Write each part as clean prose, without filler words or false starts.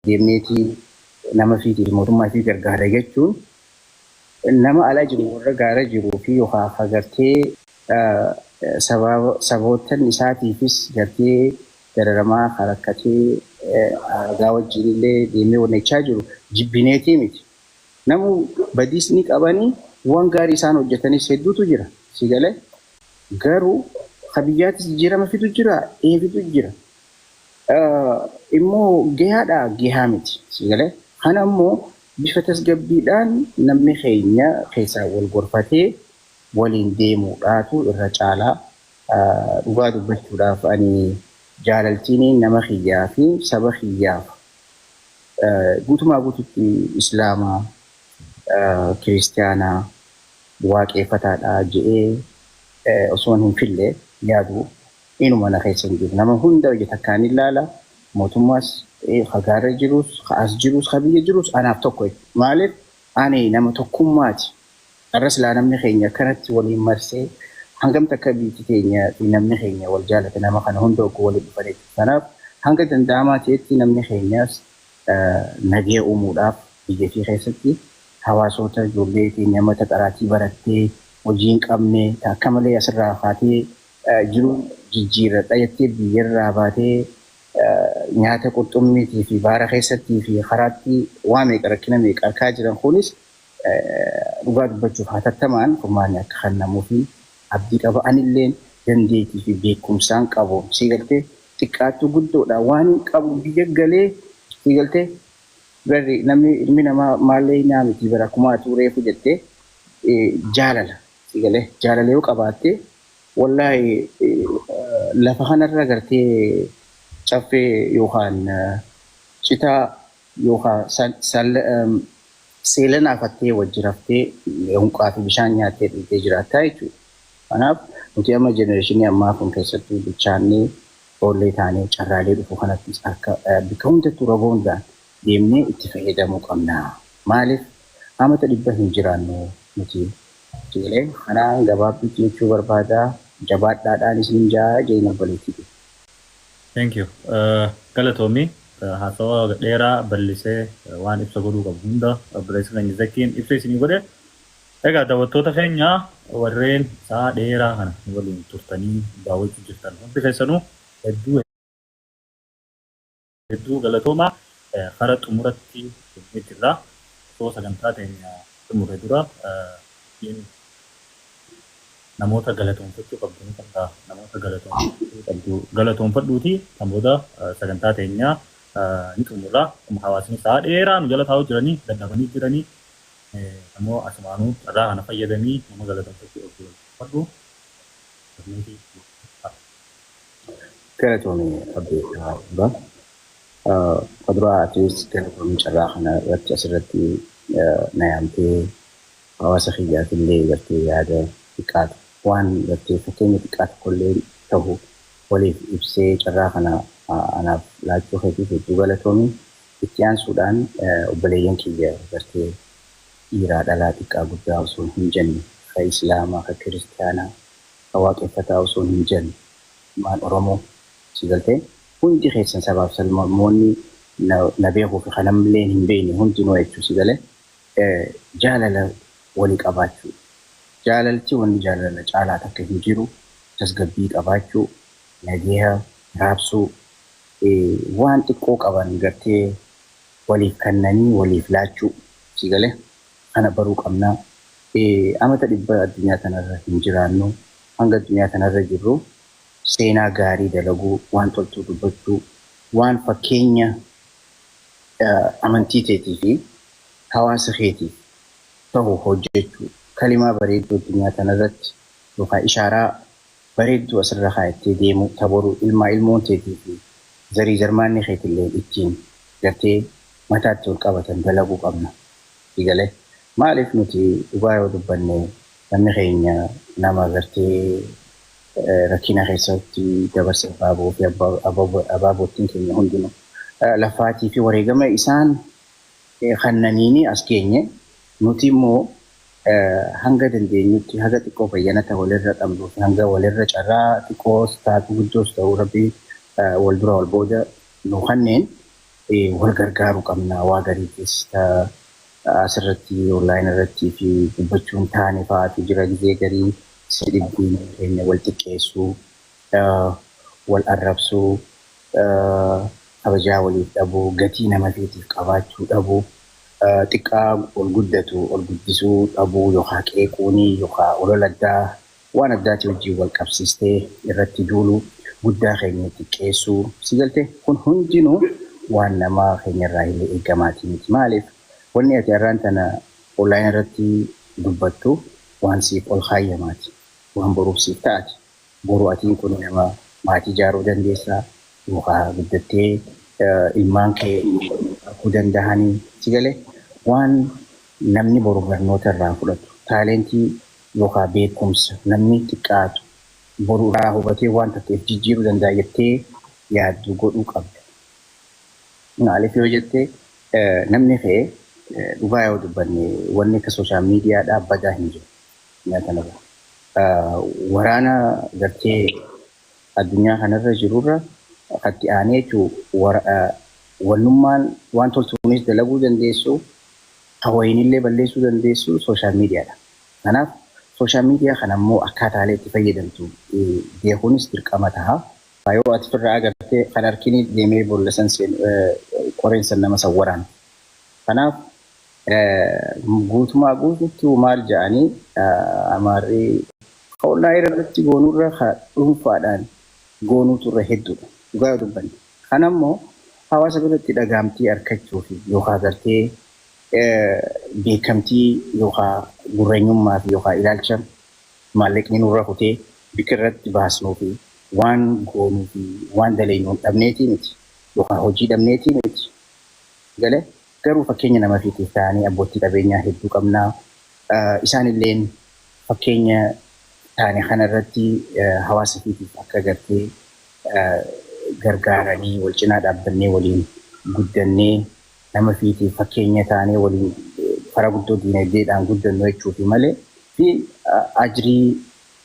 Deemneetii nama fiitiif mootummaa fi gargaara jechuun nama ala jiru warra gaara jiruu fi yookaan agartee saboottan isaatiifis gartee dararamaa rakkatee aadaa wajjin illee deemee wannechaa jiru jibbineetii miti. Namu badiis ni qabanii, waan gaarii isaan hojjetanis hedduutu jira. Si galee garuu ka biyyaatis jijjiirama fidu jira, eefitu jira. Immoo gahaadhaa gahaa miti. Si galee kana immoo bifa tasgabbiidhaan namni keenya keessaa wal gorfatee waliin deemuudhaatu irra caalaa. Dhugaa dubbachuudhaaf, ani jaalaltiin nama kiyyaa fi saba kiyyaaf guutumaa guututti islaamaa, kiristiyaanaa, waaqeffataadha jedhee osoo hin fille yaadu inuma na keessa hin jiru. Nama hunda hojii takkaan ilaala. Mootummaas, ka gaara jirus, ka as jirus, ka biyya jirus anaaf tokko jechuudha. Maaliif, ani nama tokkummaati. Har'a silaa namni keenya akkanatti waliin marsee hangam takka biyyi teenya fi namni keenya wal jaalate, nama kana hunda ogguu waliin dhufan jechuudha. Kanaaf hanga danda'amaa ta'etti namni keenyas nagaya uumuudhaaf biyya fi keessatti hawaasota ijoollee teenya mata qaraatii barattee hojii hin qabne, akka malee asirraa kaatee jiru jijjiirradha jettee biyyarraa baatee nyaata qurxummiitii fi baara keessattii fi karaatti waa meeqa rakkina meeqa arkaa jiran kunis dhugaa dubbachuuf hatattamaan furmaanni akka kennamuu fi abdii qaba. Anilleen dandeettii fi beekumsaan qabu, si galtee, xiqqaattuu guddoodha waan hin qabu biyya galee, si galtee, barri namni ilmi namaa maallee naa miti bara akkuma atuu reefu jettee jaalala, si galee, jaalala yoo qabaatte, wallaahi lafa kanarra gartee caffee yookaan citaa yookaan seela naafattee wajji raftee hunqaa fi bishaan nyaattee dhugdee jiraattaa jechuudha. Kanaaf nuti amma generation ammaa kun keessattuu bilchaannee ijoollee taanee carraalee dhufu kanattis akka bakka hundattuu rogoo hundaan deemnee itti fayyadamuu qabna. Maaliif, amata 100 hin jiraannu nuti. Galee kanaan gabaabduutti jechuu barbaada. Jabaadhaadhaan isin jaa jeen obboleettii. Thank you. Galatoomi, haasawaa dheeraa bal'isee waan ibsa godhuu qabu hunda obboleessa keenya Zakkiin ibsa isinii godhe. Egaa daawwattoota keenya warreen sa'a dheeraa kana waliin turtanii daawwachuu jirtan hundi keessanuu hedduu hedduu galatoomaa. Kara xumuratti dhufnee jirra. Osoo sagantaa teenya xumurre dura namoota galatoonfachuu qabdu ni qabda. Namoota galatoonfachuu qabdu galatoonfadhuuti kan booda sagantaa teenya ni xumurra. Hawaasni sa'a dheeraa nu jala taa'uu jiranii dadhabanii jiranii ammoo asumaanuu carraa kana fayyadamii nama galatoonfachuu qabdu galatoonfadhu. Galatoomii abdii dhugaa. Kuduraa atiis galatoomii, carraa kana irratti asirratti na yaamtee hawaasa kiyyaaf illee gartee yaada xiqqaatu waan gartee fakkeenya xiqqaa tokkollee ta'u waliif ibsee carraa kana anaaf laachuu keetiif hedduu galatoomii. Itti aansuudhaan obboleeyyan kiyya gartee dhiiraa dhalaa xiqqaa guddaa osoo hin jenne, ka islaamaa, ka kiristaanaa, ka waaqeffataa osoo hin jenne, maan Oromoo, si galtee, hundi keessan sabaaf sablammoonni na beekuu fi kanamillee hin beekne hundinuu jechuu, si galee, jaalala walii qabaachuu. Jaalalti wanni jaalala caalaa takka hin jiru. Tasgabbii qabaachuu, nageeha raabsuu, waan xiqqoo qaban gartee waliif kennanii waliif laachuu, si galee, kana baruu qabnaa. Amata 100 addunyaa tanarra hin jiraannu. Hanga addunyaa tanarra jirru seenaa gaarii dalaguu, waan toltuu dubbachuu, waan fakkeenya amantii teetii fi hawaasa keetiif ta'u hojjechuu, kalimaa bareedduu addunyaa tanarratti yookaan ishaaraa bareedduu asirra kaayattee deemuu, taboruu ilmaa ilmoon teetii fi zarii zarmaanni keetillee ittiin gartee mataatti ol qabatan dalaguu qabna. Galee maaliif, nuti dhugaa yoo dubbanne namni keenya nama gartee rakkina keessatti dabarse, abaaboo fi abaabottiin keenya hundinuu lafaatii fi wareegama isaan kannaniini as geenye. Nuti immoo hanga dandeenyutti haga xiqqoo bayyanata walirra qabnuu fi hanga walirra carraa xiqqoos taatu guddoos ta'uu rabbii wal dura wal booda nu kanneen Wal gargaaruu qabna. Waa gariitis asirratti online irratti fi dubbachuun taane fa'aatu jira. Gizee garii si dhibbiin keenya wal xiqqeessuu, wal arrabsuu, kabajaa waliif dhabuu, gatii nama feetiif qabaachuu dhabuu, xiqqaa ol guddatu ol guddisuu dhabuu yookaan qeequunii yookaan olola addaa waan addaatii wajjin wal qabsiistee irratti duuluu, guddaa keenya xiqqeessuu, si galte, kun hundinuu waan nama keenyarraa illee eegamaatii miti. Maaliif, wanni ati har'aan tana online irratti dubbattu waan siif ol kaayyamaati. Waan boruuf siif ta'ati. Boru atiin kun nama maatii ijaaruu dandeessaa yookaan guddattee ilmaan kee arguu danda'anii, si galee, waan namni boru barnoota irraa fudhatu, talentii yookaan beekumsa namni xiqqaatu boru irraa hubatee waan takka jijjiiruu danda'a jettee yaaddu godhuu qabda. Maaliif yoo jette, namni kee dhugaa yoo dubbanne, wanni akka social mediadhaa badaa hin jiru. Nyaata. Waraana gartee addunyaa kanarra jirurra akkatti aanee jechuun wannummaan waan toltuunis dalaguu dandeessu, hawaayiinillee balleessuu dandeessu social mediadha. Kanaaf social media kana immoo akkaataalee itti fayyadamtu beekuunis dirqama ta'a. Yoo ati firraa agartee kan harkini deemee boolla san qoreen san nama san waraana. Kanaaf guutumaa guututti maal jedhanii, amaarri online irratti goonurra dhuunfaadhaan goonuutu irra hedduudha. Dhugaa yoo dubbanne. Kana immoo hawaasa biratti dhagaamtii argachuu fi yookaan gartee beekamtii yookaan gurreenyummaa fi yookaan ilaalcha maallaqni nurra kutee bikka irratti baasnuu fi waan goonuu fi waan dalagnu dhabneetii miti yookaan hojii dhabneetii miti. Galee garuu fakkeenya nama fiitiif ta'anii abbootii qabeenyaa hedduu qabnaa. Isaan fakkeenya taane kanarratti hawaasa fiitiif akka gartee gargaaranii wal cinaa dhaabbannee waliin guddannee nama fiitiif fakkeenya taanee waliin karaa guddoo diinagdeedhaan guddannu jechuufi malee fi ajrii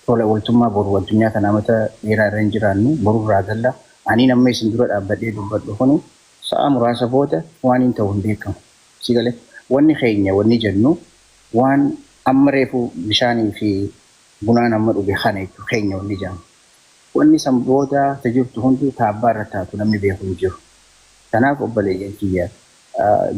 tola ooltummaa boru addunyaa kana amata dheeraa irra hin jiraannu, borurraa galla. Ani nama isin dura dhaabbadhee dubbadhu kuni sa'a muraasa booda waan hin ta'u hin beekamu. Si galee, wanni keenya wanni jennu waan amma reefu bishaanii fi bunaan amma dhuge kana jechuu keenya wanni jedhamu. Wanni san booda tajirtu hundi taabbaa irra taatu namni beeku hin jiru. Kanaaf obboleeyyan kiyya,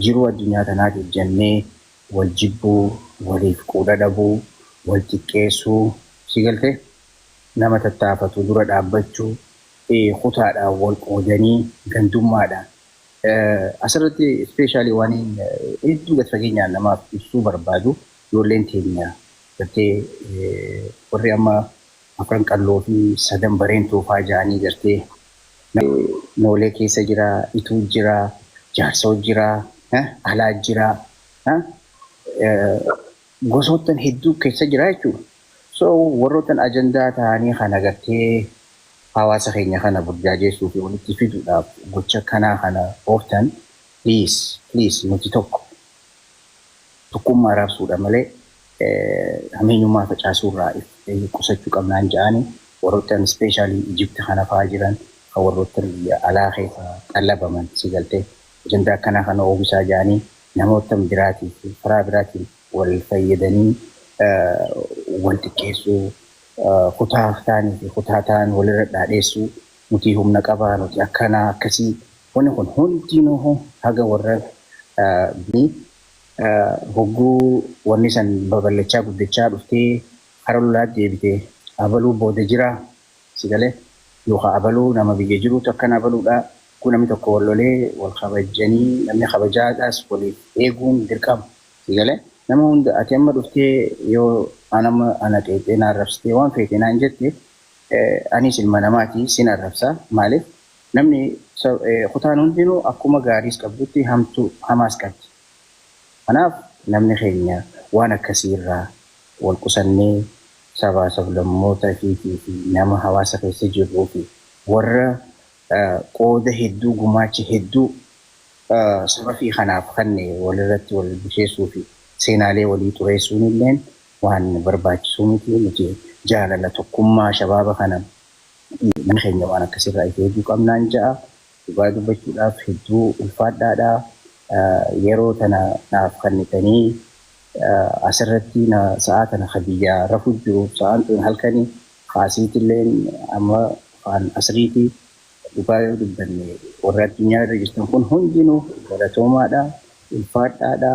jiruu addunyaa tanaatiif jennee wal jibbuu, waliif quudha dhabuu, wal xiqqeessuu, si galtee, nama tattaafatu dura dhaabbachuu, kutaadhaan wal qoodanii gandummaadhaan. Asirratti especially waan hedduu gad fageenyaan namaaf ibsuu barbaadu, ijoolleen teenya gartee warri amma Afran Qalloo fi Sadan Bareentuu fa'aa ja'anii gartee Noolee keessa jira, Ituu jira, Jaarsoo jira, Alaa jira, gosoottan hedduu keessa jira jechuudha. So warroottan ajandaa ta'anii kana gartee hawaasa keenya kana burjaajeessuu fi walitti fiduudhaaf gocha kanaa kana ooftan, please, please, nuti tokko tokkummaa raabsuudha malee hameenyummaa facaasuurraa qusachuu qabnaan ja'anii, warroottan especially Ijipti kana fa'aa jiran, kan warroottan biyya alaa keessa qallabaman, si galtee, ajandaa akkanaa kana oomishaa ja'anii namoota biraatii fi karaa biraatiin wal fayyadanii wal xiqqeessuu, kutaa ta'anii fi kutaa ta'an walirra dhaadheessuu, nuti humna qabaa, nuti akkanaa akkasii, wanni kun hundinuu haga warra hogguu wanni san babal'achaa guddachaa dhuftee hara lolaatti deebitee abaluu booda jira, si galee, yookaan abaluu nama biyya jiruutu akkana abaluudha. Kun namni tokko wal lolee wal kabajanii namni kabajaadhaas waliif eeguun dirqama, si galee. Nama hunda ati amma dhuftee yoo anama ana qeexee na arrabsitee waan feete naan jette, anis ilma namaati, sin arrabsa. Maaliif, namni kutaan hundinuu akkuma gaariis qabdutti hamtuu hamaas qabdi. Kanaaf namni keenya waan akkasii irraa wal qusannee sabaa sablammoota fi nama hawaasa keessa jirruu fi warra qooda hedduu, gumaacha hedduu saba fi kanaaf kanne walirratti wal bisheessuu fi seenaalee walii xureessuun illeen waan barbaachisuu miti. Nuti jaalala tokkummaa shabaaba kana, namni keenya waan akkasirraa if eeguu qabnaan ja'a. Dhugaa dubbachuudhaaf hedduu ulfaadhaadha. Yeroo tana naaf kennitanii asirratti sa'aa tana ka biyyaa rafu jiru, sa'aan tun halkanii kaasiitilleen amma afaan asriiti. Dhugaa yoo dubbanne, warra addunyaa irra jirtan kun hundinuu galatoomaadha, ulfaadhaadha,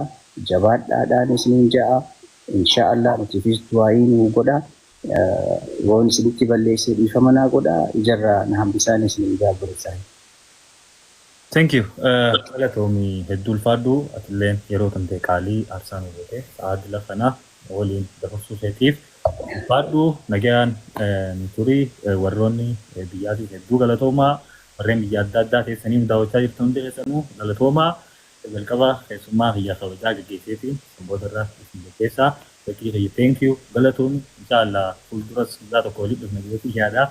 jabaadhaadhaan isiniin ja'a. Insha Allah nutiifis du'aayii nuu godha. Yoon isinitti balleessee dhiifama naa godha. Ijarraa na hambisaan isiniin ja'a, obboleessaa. Thank you. Galatoomii, hedduu ulfaadhu. Atilleen yeroo kan ta'e qaalii aarsaa nu goote sa'aa dila kana waliin dabarsuu keetiif ulfaadhu, nagaan nu turii. Warroonni biyyaatiif hedduu galatoomaa. Warreen biyya adda addaa teessanii nu daawwachaa jirtan hundi keessanuu galatoomaa. Jalqaba keessummaa kiyya kabajaa geggeesseetiin sanboodarra isin geggeessaa. Fakkii kiyya, thank you, galatoomi. Inshaallah fuulduras guyyaa tokko walitti dhufna jedheetii yaada.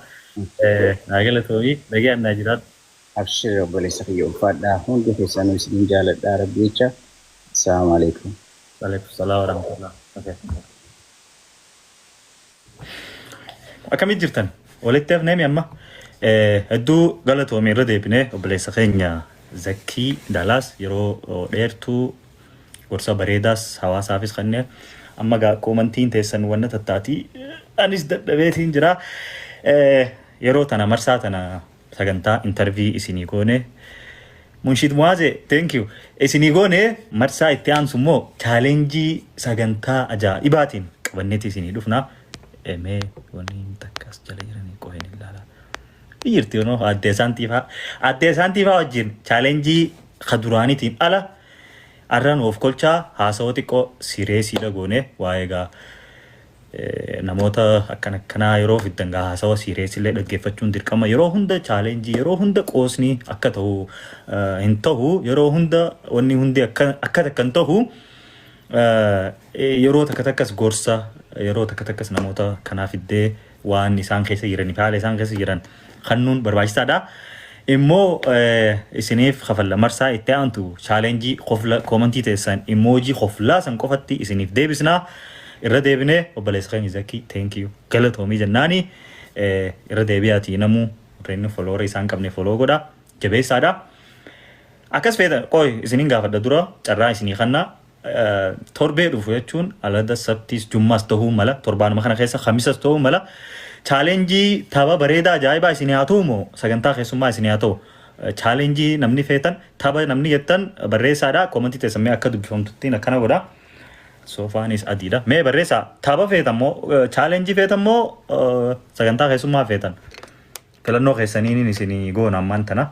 Naa galatoomi, nagaan naa jiraadhu. Abshir obboleessa kiyya, ulfaadhaa. Hundi keessanuu isinin jaaladhaa rabbi jecha. Assalaamu alaikum. Alaikum salaam warahmatullah. Okay. Akkamitti jirtan? Walitti hafneemi amma. Hedduu galatoomii irra deebinee obboleessa keenya Zakkii Dalaas yeroo dheertuu gorsa bareedaas hawaasaafis kanneen amma gaa koomantiin teessan wanna tattaatii anis dadhabeetiin jira. Yeroo tana marsaa tana sagantaa interview isinii goone. Munshiid Muwaazee, thank you. Isinii goone, marsaa itti aansu immoo challenge sagantaa ajaa'ibaatiin qabanneeti isinii dhufna. Mee wanni takkas jala jiranii qoheen ilaala. Ni jirti yoo addee saantiifaa. Addee saantiifaa wajjin challenge ka duraaniitiin ala arra nuuf kolchaa haasawoo xiqqoo sireesiidha goone. Waa'ee gaa namoota akkan akkanaa yeroo fiddan gaa haasawa siireesillee dhaggeeffachuun dirqama. Yeroo hunda challenge, yeroo hunda qoosni akka ta'u hin ta'u, yeroo hunda wanni hundi akka akka takka hin ta'u. Yeroo takka takkas gorsa, yeroo takka takkas namoota kanaa fiddee waan isaan keessa jiranii fi haala isaan keessa jiran kennuun barbaachisaadha. Immoo isiniif kafalla marsaa itti aantu challenge kofla koomantii teessan emoji koflaa san qofatti isiniif deebisnaa. Irra deebinee obboleessa keenya Zakii, thank you, galatoomii jennaani. Irra deebi'aatii namuu warreen follower isaan qabne follow godha, jabeessaadha. Akkas feetan qoy isiniin gaafadha, dura carraa isinii kanna. Torbee dhufu jechuun alada sabtiis jummaas ta'uu mala, torbaanuma kana keessa khamisas ta'uu mala, challenge tapha bareedaa ajaa'ibaa isinii haa ta'u moo sagantaa keessummaa isinii haa ta'u? Challenge namni feetan, tapha namni jettan barreessaadha. Koomantii teessan mee akka dubbifamtuttiin akkana godha. Soofaanis adiidha. Mee barreessaa, tapha feetan moo, challenge feetan moo sagantaa keessummaa feetan? Filannoo keessaniin isinii goona ammaan tana.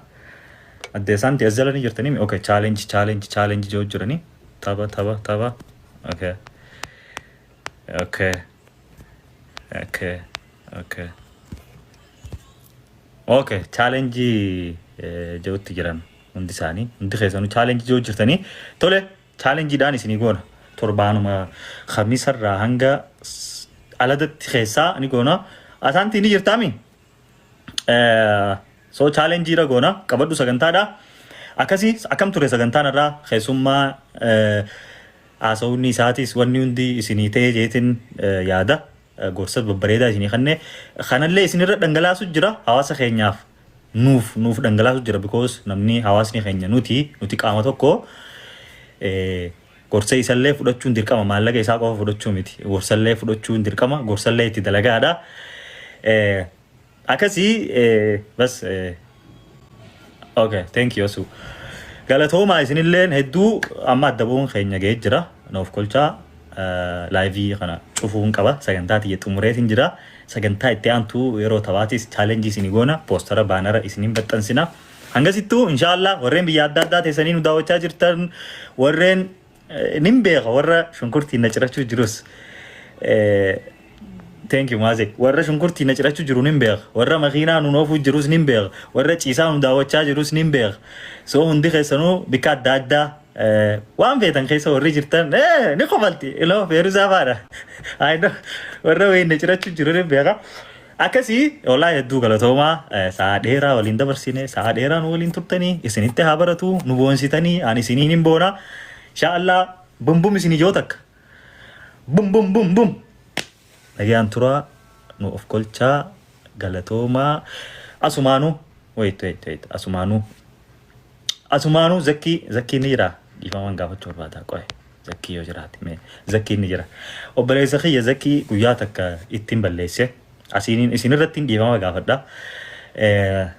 Addee isaanti as jalanii jirtanii. Okay, challenge, challenge, challenge jiru jiranii. Tapha, tapha, tapha. Okay, challenge jirutti jiran hundi isaanii, hundi keessanuu challenge jiru jirtanii. Tole, challengeiidhaan isinii goona. Torbaanuma khamisarraa hanga aladatti keessaa ni goona. Asaantii ni jirtaami? So challenge irra goona, qabadhu sagantaadha. Akkasii akkam ture sagantaan irraa? Keessummaa haasawni isaatis wanni hundi isinii ta'ee jeetin yaada. Gorsa babbareedaa isinii kenne. Kanallee isinirra dhangalaasu jira, hawaasa keenyaaf nuuf dhangalaasu jira, because namni hawaasni keenya nuti qaama tokko. Gorsa isallee fudhachuun dirqama, maallaqa isaa qofa fudhachuu miti, gorsallee fudhachuun dirqama, gorsallee itti dalagaadha. Akkasii bas. Okay, thank you Asu. Galatoomaa isinilleen hedduu. Amma adda bu'uun keenya ga'ee jira. Noof kolchaa, live kana cufuun qaba. Sagantaa tiyya xumureetiin jira. Sagantaa itti aantu yeroo taphaatis challenge isinii goona. Poostara baanara isiniin baxxansina. Hangasittuu inshaallah warreen biyya adda addaa teessanii nu daawwachaa jirtan, warreen nin beeka, warra shunkurtiin na cirachuu jirus. Thank you Maaze. Warra shunkurtii na cirachuu jiru nin beeka. Warra makiinaa nu oofuu jirus nin beeka. Warra ciisaa nu daawwachaa jirus nin beeka. So hundi keessanuu bikka adda addaa waan feetan keessa warri jirtan ni kofalti. Iloo feeruzaa faadha. I know. Warra wayiin na cirachuu jiru nin beeka. Akkasii wallaahi hedduu galatoomaa. Sa'a dheeraa waliin dabarsine, sa'a dheeraa nu waliin turtanii isinitti haa baratu, nu boonsitanii, ani isiniin hin boona. Inshaallah bum bum isinii joo takka. Bum bum bum bum. Nagaan turaa, nu of kolchaa, galatoomaa. Asumaanuu, wait, wait, wait, asumaanuu. Asumaanuu Zakkii, Zakkii ni jira. Dhiifaman gaafachuu barbaada. Qo'e Zakkii yoo jiraate mee Zakkii ni jira. Obboleessa kiyya Zakkii guyyaa takka ittiin balleesse. Asiin isin irratti dhiifama gaafadha.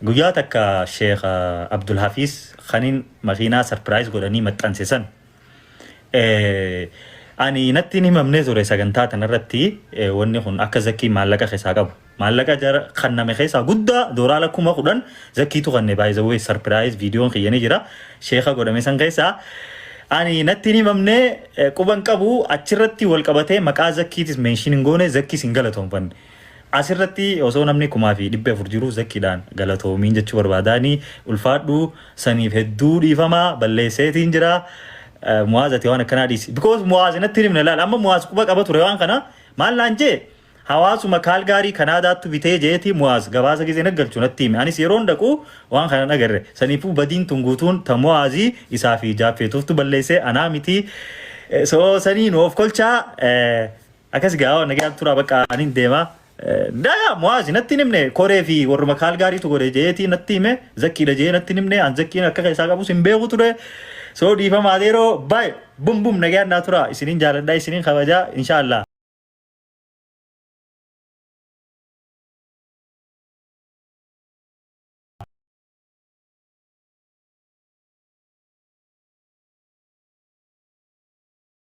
Guyyaa takka Sheekh Abdul Hafiis kaniin makiinaa surprise godhanii maxxanse san. Ani natti hin himamnee ture sagantaa tanarratti wanni kun akka Zakkii maallaqa keessaa qabu. Maallaqa jara kanname keessaa guddaa dooraala 10,000 Zakkiitu kanne. Baay'ee surprise viidiyoon kiyya ni jira. Sheeka godhame san keessaa. Ani natti hin himamnee, quban qabu. Achirratti wal qabatee maqaa Zakkiitis mention hin goone, Zakkiis hin galatoonfanne. Asirratti osoo namni 4,400 jiru Zakkiidhaan galatoomiin jechuu barbaadaanii, ulfaadhu, saniif hedduu dhiifamaa balleesseetiin jira. Muwaazati waan akkanaa dhiisi. Because Muwaazi natti hin himne laal, amma Muwaaz quba qaba ture waan kana. Maal naan jee? Hawaasuma Kaalgaarii Kanaadaattu bitee jeeti Muwaaz gabaasa gisee naggalchu natti hime. Anis yeroon dhaqu waan kana nagarre. Saniifuu badiin tun guutuun ta Muwaazii isaa fi jaaffeetuuftu balleessee, anaa miti. So sanii nu of kolchaa akkas gaa nagaan tura, bakka anin deema. Daya Muwaazi natti hin himne, koree fi warruma Kaalgaariitu godhe jeetii natti hime, Zakkiidha jee natti hin himne, an Zakkiin akka keessaa qabus hin beeku ture. So dhiifamaa yeroo baay'ee bum bum nagaan naa tura, isiniin jaaladha, isiniin kabajaa, inshaallah.